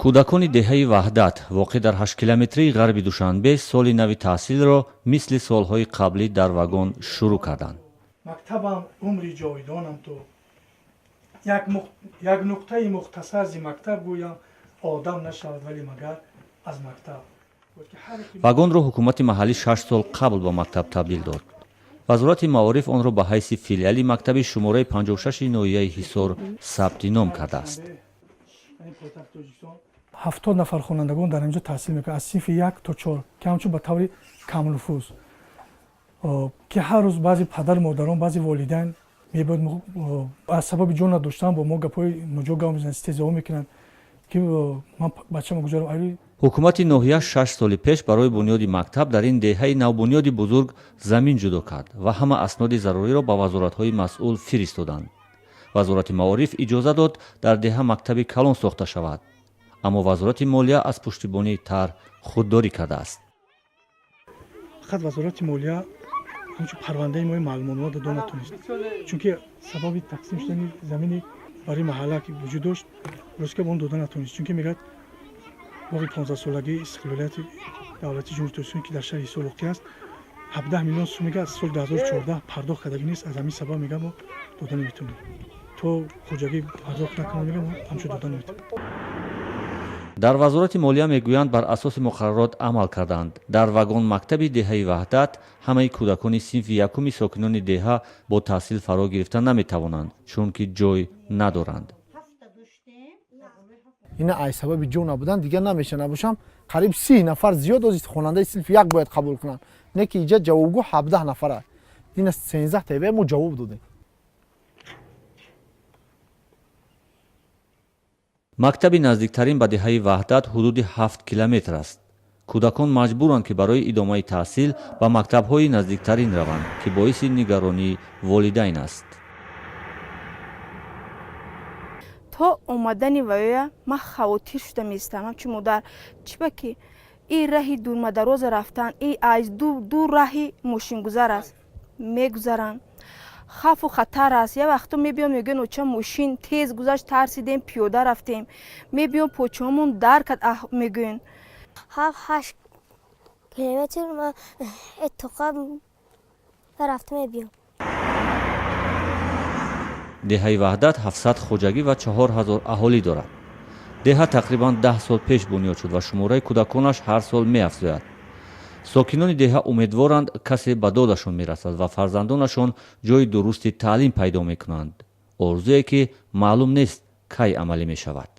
Кӯдакони деҳаи Ваҳдат, воқеъ дар 8-километрии ғарби Душанбе, соли нави таҳсилро мисли солҳои қаблӣ дар вагон шурӯъ карданд. Мактабам, умри ҷовидонам ту, як нуқтаи мухтасар зи мактаб гӯям, одам нашавад вале магар аз мактаб. Вагонро ҳукумати маҳаллӣ 6 сол қабл ба мактаб табдил дод. Вазорати маориф онро ба ҳайси филиали мактаби шумораи 56-и ноҳияи Ҳисор сабти ном кардааст. 70 нафар хонандагон дар инҷо таҳсил мекунанд, аз синфи як то чор, ки ҳамчун ба таври камнуфуз, ки ҳар рӯз баъзе падару модарон, баъзе волидайн мебояд, аз сабаби ҷо надоштан бо мо гапҳои ноҷо гап мезананд, истеҳзоҳо мекунанд, ки ман бачамо гузорам. Ҳукумати ноҳия 6 соли пеш барои бунёди мактаб дар ин деҳаи навбунёди бузург замин ҷудо кард ва ҳама асноди заруриро ба вазоратҳои масъул фиристоданд. Вазорати маориф иҷоза дод, дар деҳа мактаби калон сохта шавад, аммо Вазорати молия аз пуштибонии тарҳ худдорӣ кардааст. Фақат Вазорати молия ҳамчун парвандаи мои маълумотнома дода натонист, чунки сабаби тақсим шудани замини барои маҳалла ки вуҷуд дошт, ростка ба он дода натонист, чунки мегӯяд, боғи 15-солагии истиқлолияти давлати Ҷумҳури Тоҷикистон, ки дар шаҳри Ҳисор воқеъ аст, 17 миллион сум, мега, аз соли 2014 пардохт кардагӣ нест. Аз ҳамин сабаб, мега, мо дода наметавонем, то хоҷагӣ пардохт накунад, мега, мо ҳамчун дода наметавонем. Дар Вазорати молия мегӯянд, бар асоси муқаррарот амал карданд. Дар вагон мактаби деҳаи Ваҳдат ҳамаи кӯдакони синфи якуми сокинони деҳа бо таҳсил фаро гирифта наметавонанд, чунки ҷой надоранд. Ина ай сабаби ҷо набудан дигар намеша. Набошам, қариб 30 нафар зиёд ози хонандаи синфи як бояд қабул кунанд, не ки иҷа ҷавобгӯ 17 нафара, дина 13 тебе мо ҷавоб додем. Мактаби наздиктарин ба деҳаи Ваҳдат ҳудуди 7 километр аст. Кӯдакон маҷбуранд, ки барои идомаи таҳсил ба мактабҳои наздиктарин раванд, ки боиси нигаронии волидайн аст. То омадани ваёя ман хавотир шуда меистам ҳамчун модар, чиба ки и раҳи дурмадароза рафтан, и аз ду раҳи мошингузар аст, мегузаранд, хавфу хатар аст. Як вақто мебиём, мегӯян, оча, мошин тез гузашт, тарсидем, пиёда рафтем. Мебиём, почаҳомон дар кард, мегӯян. 7-8 километр ман тоқа рафта мебиём. Деҳаи Ваҳдат 700 хоҷагӣ ва 4000 аҳолӣ дорад. Деҳа тақрибан 10 сол пеш бунёд шуд ва шумораи кӯдаконаш ҳар сол меафзояд. Сокинони деҳа умедворанд, касе ба додашон мерасад ва фарзандонашон ҷои дурусти таълим пайдо мекунанд, орзуе ки маълум нест, кай амалӣ мешавад.